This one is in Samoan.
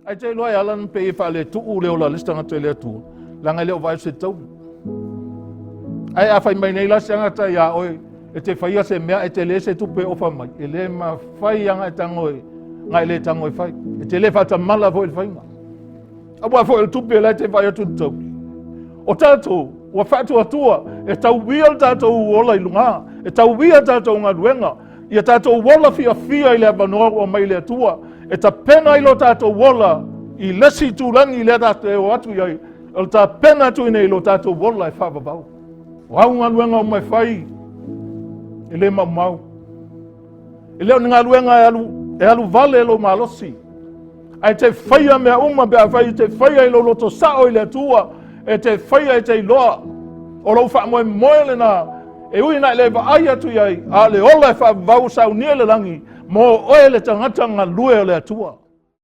Ae te iloa e ala ona pei e faaletuu le ola a le isi tagata i le Atua, leaga e le o vaai se tauli. Ae a fai mai nei la se tagata iā oe, e te faia se mea e te le se tupe e ofa mai, e le mafai lava e tago e, na e le tago e fai. E te le faatamala foi i le faiga. Aua foi o le tupe la e te vaai atu i le tauli. O tatou, ua faatuatua, e tauia le tatou ola i luga, e tauia tatou galuega, ia tatou ola fiafia i le avanoa ua mai le Atua, e tapena ai lo tatou ola i le isi itulagi lea tatou te o atu i ai, o le tapena atu i nei lo tatou ola e faavavau. O au galuega uma e fai, e le maumau. E le o ni galuega e alu, e alu vale lou malosi, ae te faia mea uma pe afai e te faia i lou loto sao i le Atua, e te faia e te iloa. O lou faamoemoe lena, e ui ina e le vaai atu i ai, a o le ola e faavavau saunia i le lagi, mo oe le tagata galue o le Atua.